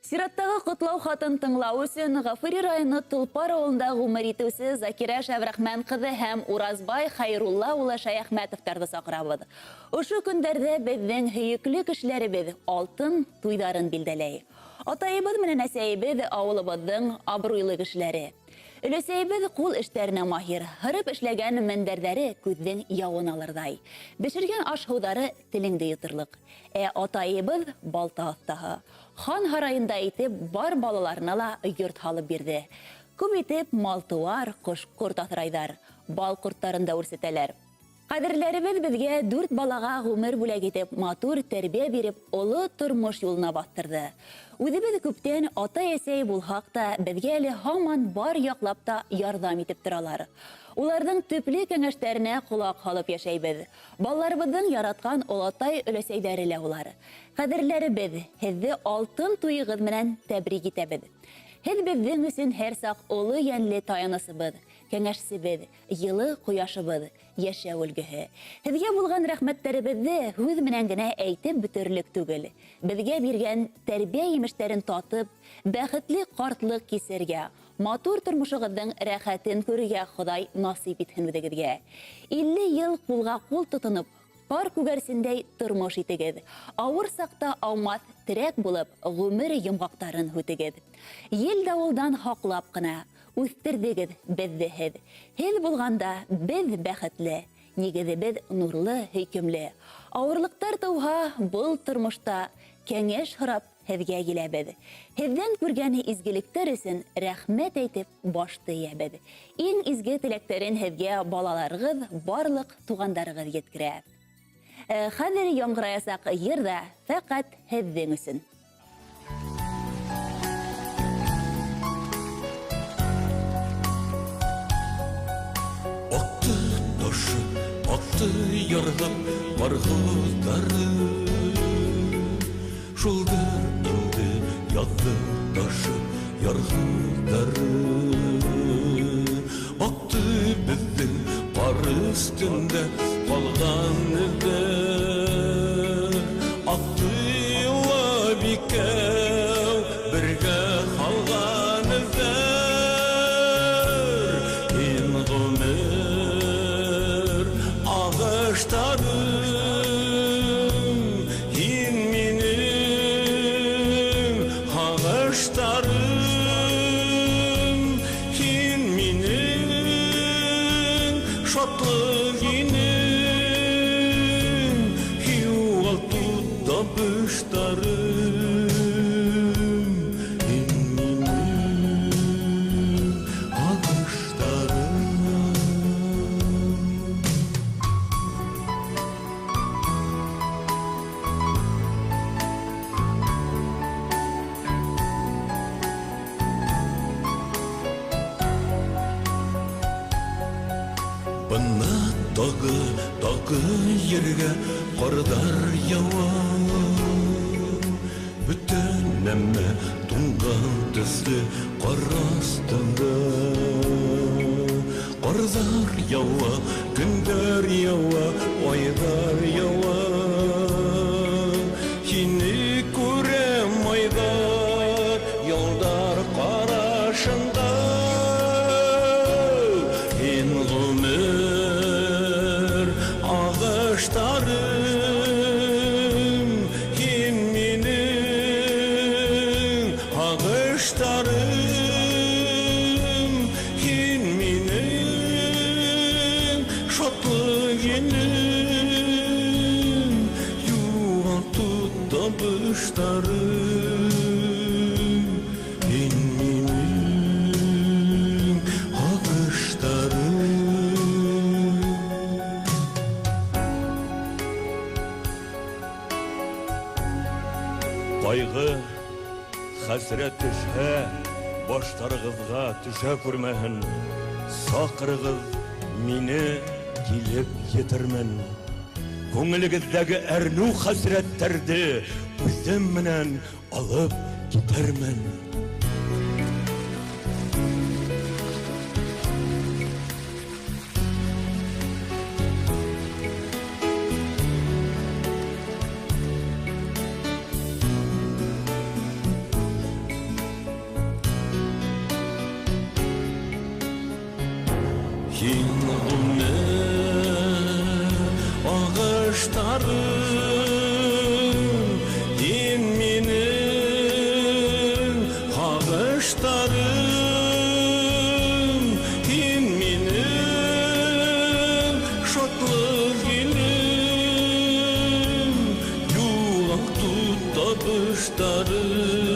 Сираттағы ҡотлау хатын тыңлау өсөн Ғафури районы Толпар ауылында ғүмер итеүсе Закирә Шәврәхмән ҡыҙы һәм Уразбай Хәйрулла улы Шәйәхмәтовтарҙы саҡырабыҙ. Ошо көндәрҙә беҙҙең һөйөклө кешеләребеҙ алтын туйҙарын билдәләй. Атайыбыҙ менән әсәйебеҙ ауылыбыҙҙың абруйлы кешеләре. Өләсәйебеҙ ҡул эштәренә маһир, һырып эшләгән мендәрҙәре күҙҙең яуын алырҙай. Бешергән аш-һыуҙары телеңде йоторлоҡ. Ә атайыбыҙ балта оҫтаһы. Хан һарайында итеп бар балаларына ла йорт һалып бирҙе. Күп итеп мал-тыуар, ҡош-ҡорт аҫрайҙар, бал ҡорттарын да үрсетәләр. Ҡәҙерләребеҙ беҙгә дүрт балаға ғүмер бүләк итеп, матур тәрбиә биреп, оло тормош юлына баҫтырҙы. Үҙебеҙ күптән атай-әсәй булһаҡ та, беҙгә әле һаман бар яҡлап та ярҙам итеп торалар. Уларҙың төплө кәңәштәренә ҡолаҡ һалып йәшәйбеҙ. Балаларыбыҙҙың яратҡан олатай-өләсәйҙәре лә улар. Ҡәҙерләребеҙ, һеҙҙе алтын туйығыҙ менән тәбрик итәбеҙ. Һеҙ беҙҙең өсөн һәр саҡ оло йәнле таянысыбыҙ, кәңәшсебеҙ, йылы ҡояшыбыҙ, йәшәү өлгөһө. Һеҙгә булған рәхмәттәребеҙҙе һүҙ менән генә әйтеп бөтөрлөк түгел. Беҙгә биргән тәрбиә емештәрен татып, бәхетле ҡартлыҡ кисергә, матур тормошоғоҙҙоң рәхәтен күрергә Хоҙай насыйп итһен үҙегеҙгә. 50 йыл ҡулға-ҡул тотоноп, пар күгәрсендәй тормош итегеҙ. Ауыр саҡта аумаҫ терәк булып, ғүмер йомғаҡтарын һүтегеҙ. Ел-дауылдан һаҡлап ҡына үҫтерҙегеҙ беҙҙе һеҙ. Һеҙ булғанда беҙ бәхетле, нигеҙебеҙ нурлы, һөйкөмлө. Ауырлыҡтар тыуһа, был тормошта кәңәш һорап һеҙгә киләбеҙ. Һеҙҙән күргән изгелектәр өсөн рәхмәт әйтеп башты эйәбеҙ. Иң изге теләктәрен һеҙгә балаларығыҙ, барлыҡ туғандарығыҙ еткерә. Хәҙер яңғыраясаҡ йыр ҙа фәҡәт һеҙҙең өсөн. Аҡты ташып, аҡты ярҙап барғыҙҙары. Шулдыр инде яҙҙы ташып ярғыҙҙары. Аҡты беҙҙең ҡар өҫтөндә ҡалған эҙҙәр. Аҡты йылап икәү бергә ҡалған эҙҙәр. Һин ғүмер ағыштарым, һин минең һағыштарым, һин минең шатлыҡ инең, юғалтыу табыштарым, һин минең һағыштарым. Бына тағы, тағы ергә ҡарҙар яуа. Бөтә нәмә туңған төҫлө ҡар аҫтында. Ҡарҙар яуа, көндәр яуа, айҙар яуа. Һине күрәм айҙар, йылдар ҡарашында. Һин ғүмер ағыштарым, һин минең һағыштарым, һин минең шатлыҡ инең, юғалтыу табыштарым, һин минең һағыштарым. Ҡайғы, хәсрәт төшһә, баштарығыҙға төшә күрмәһен. Саҡырығыҙ мине, килеп етермен. Күңелегеҙҙәге әрнеү хәсрәттәрҙе үҙем менән алып китермен. Һин ғүмер ағыштарым, һин минең һағыштарым, һин минең шатлыҡ елем, юғалтыу табыштарым.